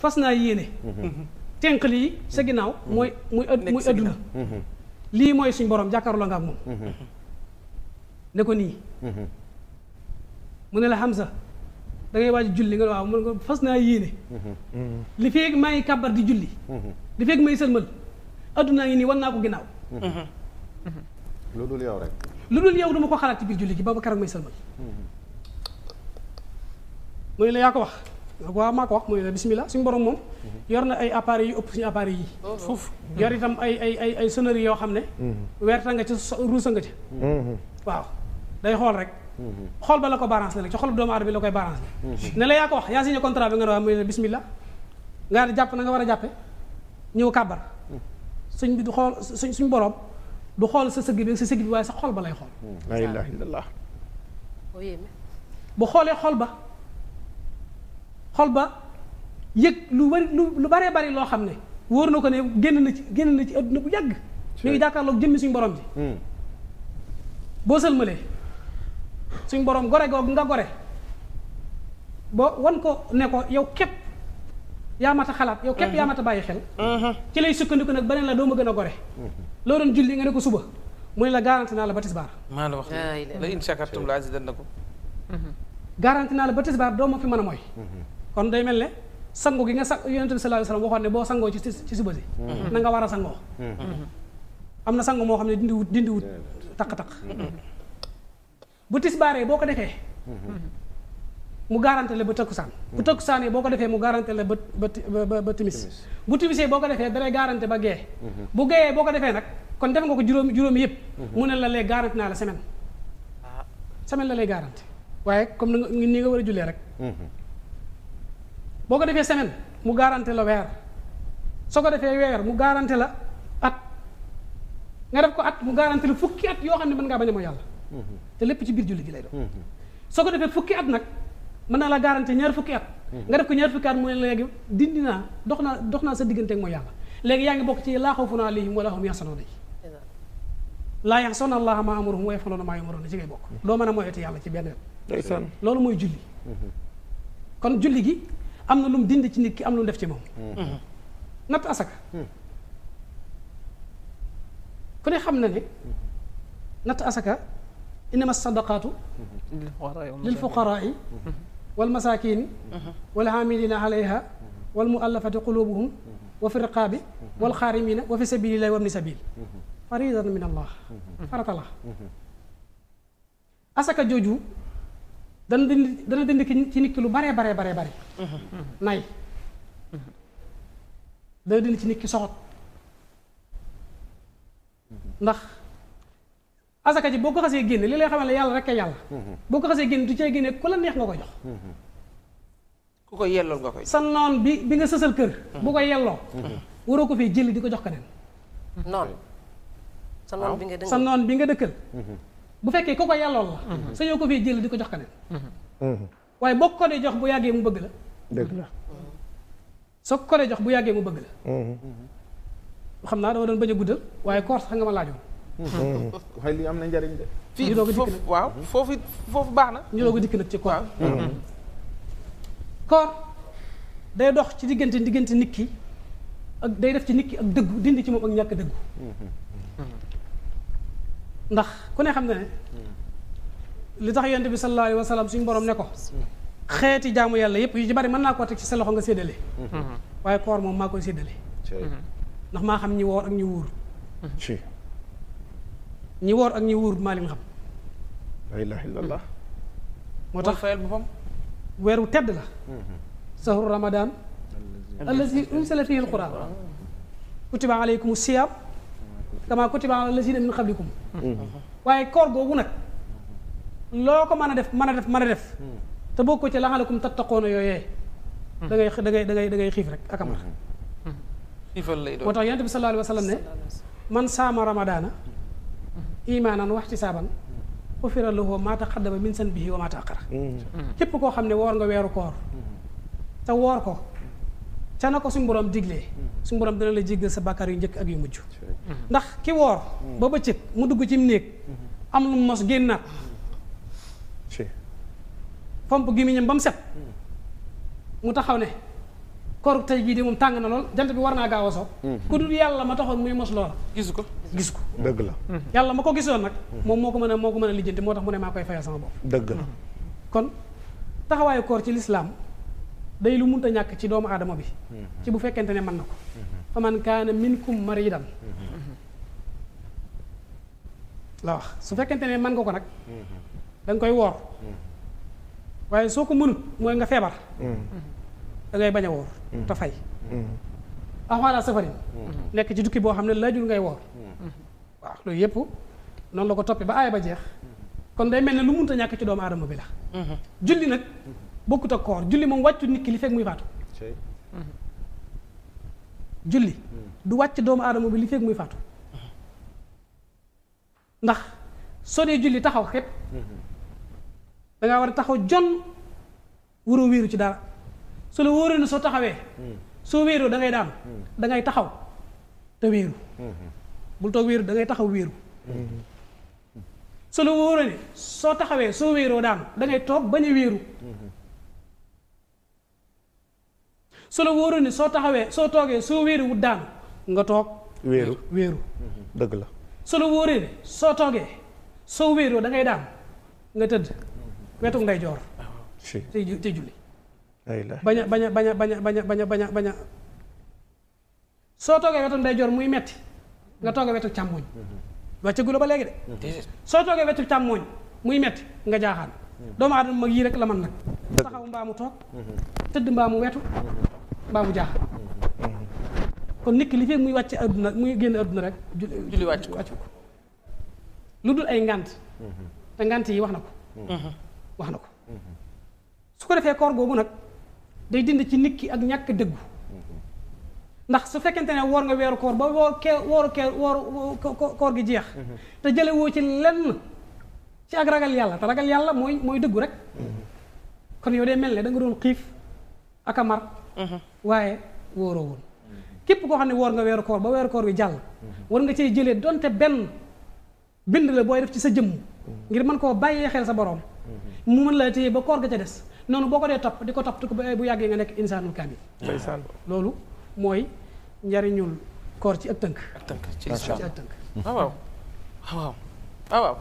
fas naa yéene tenq lii sa ginnaaw mooy muy adduna lii mooy suñ borom jàkkaarloo nga ak moom ne ko nii mu ne la Hamza da ngay waaj julli nga waaw mun nga fas naa yéene li feeg maa ngi kàbbar di julli li feeg may sëlmal addunaa ngi nii wan naa ko ginnaaw lu dul yow rek lu dul yow dama ko xalaat ci biir julli gi ba keroog may sëlmal mu ne la yaa ko wax waaw maa ko wax mu ne la bismillah suñu borom moom yor na ay appareils yu ëpp suñu appareils yi foofu yor itam ay sonneries yoo xam ne weerta nga ca ruusa nga ca waaw day xool rek xool ba la ko balance la rek ci xool doomu aadama bi la koy balance ne la yaa ko wax yaa signé contrat bi nga ne waaw mu ne la bismillah nga ne jàpp na nga war a jàppe ñëw kàbbar suñ bi du xool suñ borom du xool sa sëgg bi sa sëgg bi waaye sa xol ba lay xool la ilaha illallah bu xoolee xol ba yëg lu baree bari loo xam ne wóor na ko ne génn na ci adduna bu yàgg mi ngi jàkkaarloog jëmmi suñ borom ji boo sëlmalee suñ borom gore googu nga gore boo wan ko ne ko yow képp yaa mat a xalaat yow képp yaa mat a bàyyi xel ci lay sukkandiku nag beneen la doo ma gën a gore loo doon julli nga ne ko suba mu ne la garanti naa la ba tisbaar maa la wax la in shakartum la azidannakum garanti naa la ba tisbaar doo ma fi mën a mooy kon day mel ne sango gi nga yonent bi sallallahu alayhi wasallam waxoon ne boo sangoo ci suba si na nga war a sangoo am na sango moo xam ne dindiwut taq-taq bu tisbaaree boo ko defee mu garanté la ba takkusaan bu takkusaanee boo ko defee mu garanté la ba timis bu timisee boo ko defee dalay garanté ba gee bu geeyee boo ko defee nag kon def nga ko juróomi yëpp mu ne la lay garanté naa la semaine la lay garanté waaye comme ni nga war a jullee rek boo ko defee semaine mu garanté la weer soo ko defee weer mu garanté la at nga def ko at mu garanté la fukki at yoo xam ne mën ngaa bañ a mooy yàlla te lépp ci biir julli gi lay doon soo ko defee fukki at nag mën naa la garanté ñaar fukki at nga def ko ñaar fukki at mu ne léegi dindi naa dox naa sa diggante ak mooy yàlla léegi yaa ngi bokk ci laa xawfun alayhim wa laa hum yaxzanoon laa yaxzawna allaha maa amuruhum wa yaf'aluuna maa yu'maruun ci ngay bokk doo mën a moyeti yàlla ci benn yoon loolu mooy julli kon julli gi am na lu mu dindi ci nit ki am lu mu def ci moom natt asaka ku ne xam na ne natt asaka innama sadaqaatu lil fuqaraai wal masaakiini wal aamiliina alayha wal muallafati qulubuhum wa fi riqaabi wal xaarimiina wa fi sabilillahi wa ibni sabil faridatan min allah farata la asaka jooju dana dindi ci nit ki lu bare nay dana dindi ci nit ki soxot ndax asaka ji boo ko xasee génne li lay xamal ne yàlla rek a yàlla boo ko xasee génne du cay génne ku la neex nga ko jox ku ko yellool nga koy sa noon bi nga sësal kër bu ko yelloo waroo ko fee jëli di ko jox keneen noon sa noon bi nga dëkkal bu fekkee ku ko yellool la sa ñoo ko fee jëli di ko jox keneen waaye boo ko dee jox bu yàggee mu bëgg la dëgg la soo ko dee jox bu yàggee mu bëgg la xam naa dama doon bañ a guddal waaye koor sax nga ma laajoon waaye lii am na njariñ de fii foofu waaw foofu baax na ñu doog a dikk nag ci koor koor day dox ci diggante nit ki ak day def ci nit ki ak dëggu dindi ci moom ak ñàkk dëggu ndax ku ne xam ne li tax yonent bi sallallahu alayhi wa sallam suñu borom ne ko xeeti jaamu yàlla yépp yu ci bari mën naa koo teg ci sa loxo nga séddale waaye koor moom maa koy séddale ndax maa xam ñi woor ak ñi wuur ñi woor ak ñi wuur maa leen xam la ilaha illallah moo tax fayal boppam weeru tedd la sahru ramadan allazi unsila fihi alquran kutiba alaykum siyam kama kutiba ala allazina min qablikum waaye koor googu nag loo ko mën a def te boo ko ci laxalakum tattaqoona yooyee da ngay xiif rek ak amar xiifal lay doon moo tax yonent bi sallallahu alayhi wa sallam ne man saama ramadaana imaanan wa ihtisaaban xufira lahu maa taqaddama min zanbihi wa maa ta'akhkhara képp koo xam ne woor nga weeru koor te woor ko ca na ko suñu borom diglee suñu borom dina la jéggal sa bàkkaar yu njëkk ak yu mujj ndax ki woor ba bëccëg mu dugg ci néeg am lu mos génnaat fomp gémmiñam ba mu set mu taxaw ne koor tey gii de moom tàng na lool jant bi war naa gaaw a so ku dul yàlla ma taxoon muy mos loola gisu ko. gis ko dëgg la yàlla ma ko gisoon nag moom moo ko mën a lijjanti moo tax mu ne maa koy fayal sama bopp dëgg la kon taxawaayu koor ci lislaam day lu munta ñàkk ci doomu aadama bi ci bu fekkente ne mën na ko fa man kaana minkum maridan la wax su fekkente ne mën nga ko nag da nga koy woor waaye soo ko mënut mooy nga feebar da ngay bañ a woor te fay axwaala safarin nekk ci tukki boo xam ne laajul ngay woor waaw loolu yëpp noonu la ko toppee ba aaya ba jeex kon day mel ne lu munta ñàkk ci doomu aadama bi la julli nag bokkut ak koor julli moom wàccu nit ki li fekk muy faatu julli du wàcc doomu aadama bi li fekk muy faatu ndax soo dee julli taxaw xet dangaa war a taxaw jon waroo wéeru ci dara su la wóoree ne soo taxawee soo wéeroo da ngay daanu da ngay taxaw te wéeru bul toog wéeru da ngay taxaw wéeru su la wóoree ne soo taxawee soo wéeroo daanu da ngay toog bañ a wéeru su la wóoree ne soo taxawee soo toogee soo wéeru wut daanu nga toog wéeru dëgg la su la wóoree ne soo toogee soo wéeroo da ngay daanu nga tëdd wetu ndeyjoor tey julli bañ a bañ a soo toogee wetu ndeyjoor muy metti nga toogee wetu càmmooñ wàcce la ba léegi de soo toogee wetu càmmooñ muy metti nga jaaxaan doomu aadama mag yii rek la man nag taxaw mbaa mu toog tëdd mbaa mu wetu mbaa mu jaaxaan kon nit ki li fekk muy wàcc adduna muy génn adduna rek julli wàcc ko lu dul ay ngànt te ngànt yi wax na ko su ko defee koor googu nag day dind ci nit ki ak ñàkk dëggu ndax su fekkente ne woor nga weeru koor ba koor gi jeex te jële woo ci lenn ci ak ragal yàlla te ragal yàlla mooy dëggu rek kon yow dee mel ne da nga doon xiif ak a mar waaye wóoroo woon képp koo xam ne woor nga weeru koor ba weeru koor gi jàll war nga cee jëlee donte benn bind la booy def ci sa jëmm ngir mën koo bàyyee xel sa borom mu mën laa téye ba koor ga ca des noonu boo ko dee topp di ko topp bu yàggee nga nekk insaanul kaamil loolu mooy njariñul koor ci ak tënk ci ak tënk waaw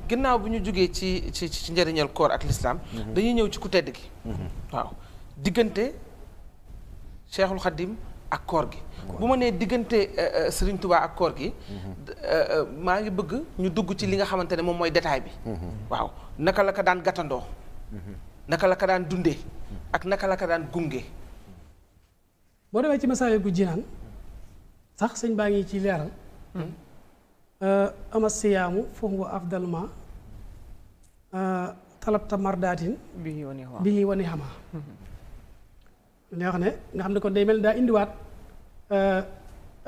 ginnaaw bu ñu jógee ci njariñal koor ak lislaam dañuy ñëw ci ku tedd gi waaw diggante Cheikhul Khadim ak koor gi bu ma nee diggante Serigne Touba ak koor gi maa ngi bëgg ñu dugg ci li nga xamante ne moom mooy détail bi waaw naka la ko daan gàttandoo naka la ko daan dundee ak naka la ko daan gunge boo demee ci Masaalikul Jinaan sax sëñ baa ngi ci leeral ama siyaamu fa huwa afdal ma talabta mardaatin bihi wa nihama li wax ne nga xam ne kon day mel daa indiwaat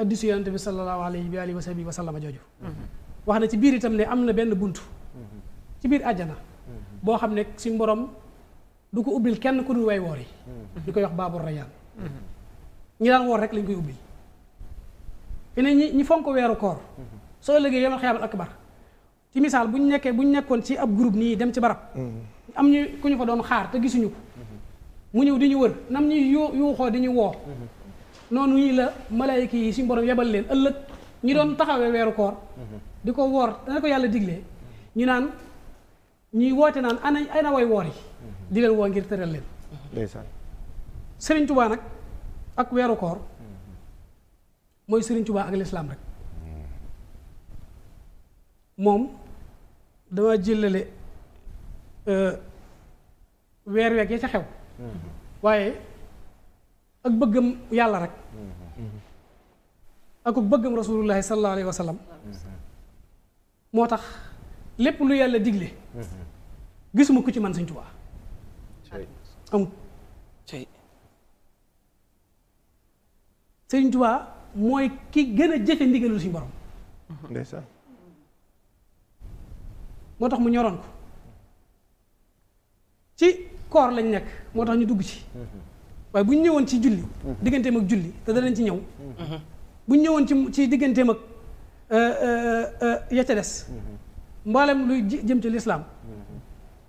addisu yonante bi sallallahu alayhi wa alihi wa sahbihi wa sallama jooju wax na ci biir itam ne am na benn bunt ci biir àjjana boo xam ne suñ borom du ko ubbil kenn ku dul way woor yi ñu koy wax baabur rayaan ñi daan woor rek lañ koy ubbil fi ne ñi fonk weeru koor soo ëllëgee yomal xiyaamul akbar ci misaal bu ñu nekkoon ci ab groupe nii dem ci barab am ñu ku ñu fa doon xaar te gisuñu ko mu ñëw di ñu wër nam ñuy yuuxoo di ñu woo noonu ñii la malaayika yi suñu borom yebal leen ëllëg ñi doon taxawee weeru koor di ko woor dana ko yàlla diglee ñu naan ñuy woote naan ana way woor yi di leen woo ngir tëral leen Sëriñ Tuubaa nag ak weeru koor mooy Sëriñ Tuubaa ak lislaam rek moom dama jëlale weer week ya ca xew waaye ak bëggam yàlla rek ak bëggam rasulullahi sallallahu alayhi wa sallam moo tax lépp lu yàlla digle gisuma ku ci man Sëñ Tuubaa amut Sëñ Tuubaa mooy ki gën a jëfe ndigalul suñu borom ndeysaan moo tax mu ñoroon ko ci koor lañ nekk moo tax ñu dugg ci waaye bu ñu ñëwoon ci julli digganteem ak julli te danañ ci ñëw bu ñu ñëwoon ci digganteem ak ya ca des mboolem luy jëm ci lislaam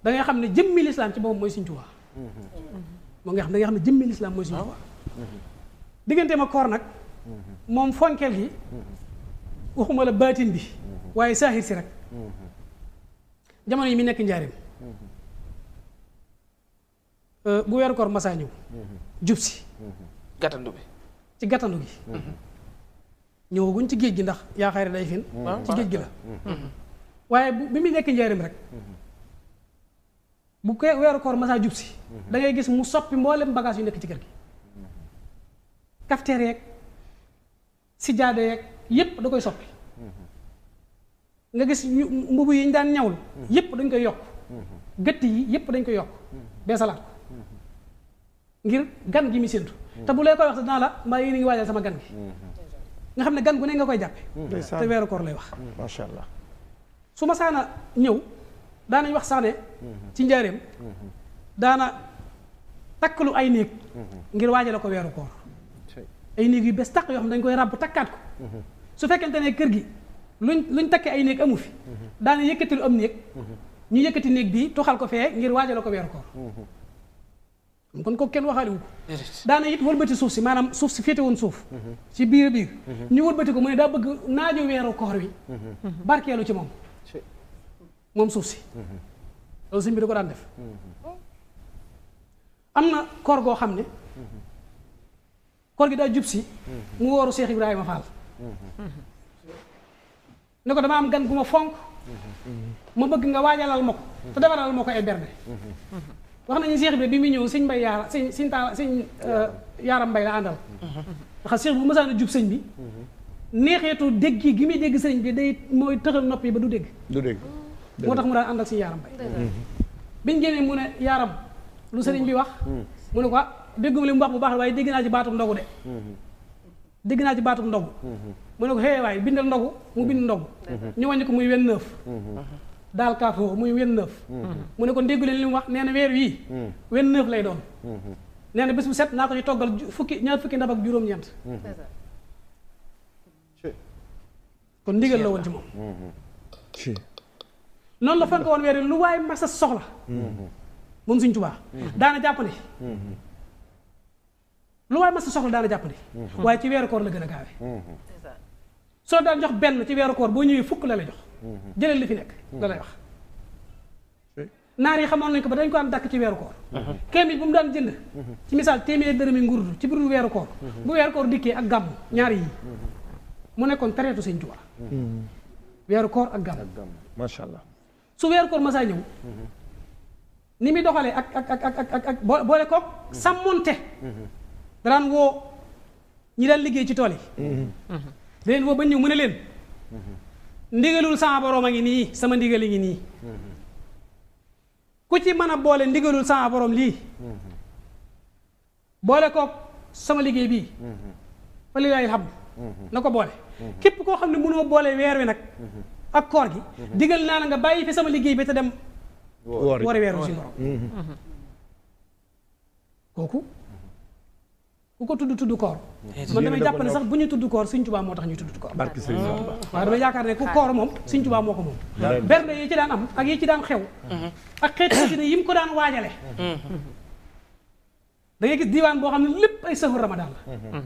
da ngay xam ne jëmmi lislaam ci boppam mooy Sëñ Tuubaa moo nga xam da nga xam ne jëmmi lislaam mooy suñu Tuubaa diggante ma koor nag moom fonkeel gi waxuma la baatin bi waaye saaxir si rek jamono yi mi nekk njaareem bu weeru koor masaa ñëw jub si gàttandu bi ci gàttandu gi ñëwaguñ ci géej gi ndax yaa xayri day fin ci géej gi la waaye bi muy nekk njaareem rek bu ko weeru koor masaa jub si da ngay gis mu soppi mboolem bagage yu nekk ci kër gi kafteer yeeg sijaada yeeg yépp da koy soppi nga gis mbubu yi ñu daan ñawul yépp dañ koy yokk gëtt yi yépp dañ koy yokk bee salaat ko ngir gan gi mi séentu te bu lay koy wax dinaa la mbaa yéen a ngi waajal sama gan gi nga xam ne gan gu ne nga koy jàppe te weeru koor lay wax macha allah su ma saana ñëw daanañ wax sax ne ci njaareem daana takkalu ay néeg ngir waajale ko weeru koor ay néeg yu bees tàq yoo xam ne dañ koy ràbb takkaat ko su fekkente ne kër gi luñ takkee ay néeg amu fi daana yëkkati lu am néeg ñu yëkkati néeg bii toxal ko fee ngir waajale ko weeru koor kon ko kenn waxaale wu ko daana it wëlbati suuf si maanaam suuf si féete woon suuf ci biir ñu wëlbati ko mu ne daa bëgg naaju weeru koor wi barkeelu ci moom suuf si loolu sëñ bi da ko daan def am na koor goo xam ne koor gi daa jub si mu wooru Cheikh Ibrahima Fall ne ko dama am gan gu ma fonk ma bëgg nga waajalal ma ko te defaral ma ko ay bernde wax nañu Cheikh Ibrahima bi muy ñëw sëñ Mbay Yaara sëñ Yaaram Mbay la àndal ndax Cheikh bu mësaan a jub sëñ bi neexeetu dégg gi muy dégg sëñ bi day mooy tëxal nopp yi ba du dégg moo tax mu daan ànd ak sëñ Yaaram Mbay biñ génnee mu ne Yaaram lu sëriñ bi wax mu ne ko dégguma li mu wax bu baax waaye dégg naa ci baatum ndogu de dégg naa ci baatum ndogu mu ne ko xëy waaye bindal ndogu mu bind ndogu ñu wàññi ko muy 29 daal kaafoo muy 29 mu ne ko déggu leen li mu wax nee na weer wii 29 lay doon nee na bés bu set naa ko ci toggal ñaar fukki ndab ak juróom-ñeent kon ndigal la woon ci moom noonu la fonk woon weer wi lu waaye masa soxla moom Sëñ Tuubaa daana jàppandi lu waaye masa soxla daana jàppandi waaye ci weeru koor la gën a gaawe soo daan jox benn ci weeru koor boo ñëwee fukk la lay jox jëlal li fi nekk la lay wax naar yi xamoon nañ ko ba dañ ko daan dàkk ci weeru koor kéem bu mu daan jënd ci misaal téeméeri dërëmi ngurdu ci biir weeru koor bu weeru koor dikkee ak gàmm ñaar yi mu nekkoon tereetu Sëñ Tuubaa weeru koor ak gàmm macha allah su weeru koor masaa ñëw ni muy doxalee ak boole koog sàmmonte daan woo ñi daan liggéey ci tool yi leen woo ba ñëw mu ne leen ndigalul sama borom a ngi nii sama ndigal yi ngi nii ku ci mën a boole ndigalul sama borom lii boole koog sama liggéey bii fa lillaahil hamd na ko boole képp koo xam ne mënoo boole weer wi nag ak koor gi digal naa la nga bàyyi fi sama liggéey bi te dem woori weer wi si borom kooku ku ko tudd koor man damay jàpp ne sax bu ñu tudd koor Sëñ Tuubaa moo tax ñuy tudd koor barki Sëñ Tuubaa waaye damay yaakaar ne ku koor moom Sëñ Tuubaa moo ko moom bernde yi ci daan am ak yi ci daan xew ak xeetu xasida yi mu ko daan waajale da ngay gis diiwaan boo xam ne lépp ay sahur ramadan la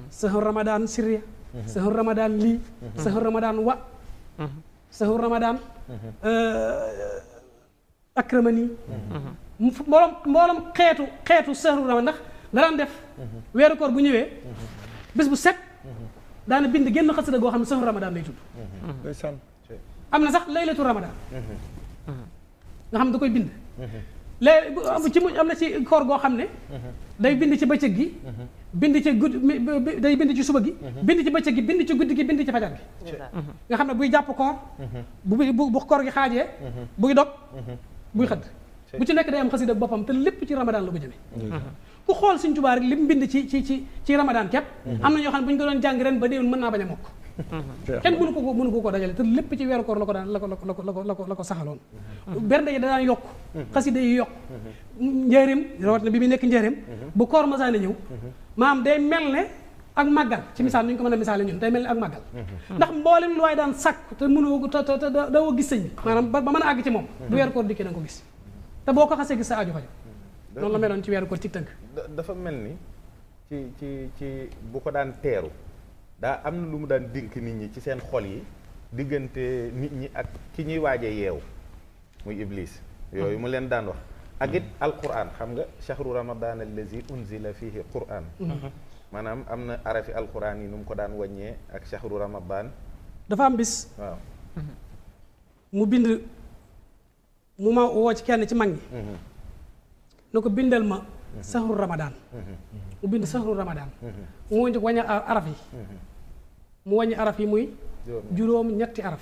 sahur ramadan sirriya sahur ramadan lii sahur ramadan wa sahur ramadan akramani mboolem xeetu sahur ramadan ndax da daan def weeru koor bu ñëwee bés bu set daana bind génn xasida goo xam ne sahur ramadan lay tudd am na sax laylatu ramadan nga xam ne da koy bind léegi ci am na ci koor goo xam ne day bind ci bëccëg gi bind ci guddi day bind ci suba gi bind ci bëccëg gi bind ci guddi gi bind ci fajar gi nga xam ne buy jàpp koor bu koor gi xaajee buy dog buy xëdd bu ci nekk day am xasida boppam te lépp ci ramadan la ko jëmee ku xool Sëñ Tuubaa rek li mu bind ci ramadan képp am na ñoo xam ne bu ñu ko doon jàng ren ba déwén mën naa bañ a mokk kenn mënu ko dajale te lépp ci weeru koor la ko daan la ko saxaloon bernde yi da daan yokk xasida yi yokk njëriñ rawat na bi muy nekk njëriñ bu koor masaane ñëw maam day mel ne ak màggal ci misaal ni ñu ko mën a misaale ñun day mel ne ak màggal ndax mboolem lu waaye daan sàkk te mënoo te dawoo gis sëñ bi maanaam ba mën a àgg ci moom bu weeru koor dikkee da nga ko gis te boo ko xasee gis sa aajo fajo noonu la meloon ci weeru koor ci tënk. dafa mel ni ci bu ko daan teeru daa am na lu mu daan dénk nit ñi ci seen xol yi diggante nit ñi ak ki ñuy waaje yeew muy iblis yooyu mu leen daan wax ak it alquran xam nga shahru ramadan allazi unzila fihi quran maanaam am na arafi alquran yi nu mu ko daan wàññee ak shahru ramadan dafa am bis waaw mu bind mu ma woo ci kenn ci mag ñi na ko bindal ma shahru ramadan mu bind shahru ramadan mu wàññi araf yi mu wàññi araf yi muy juróom ñetti araf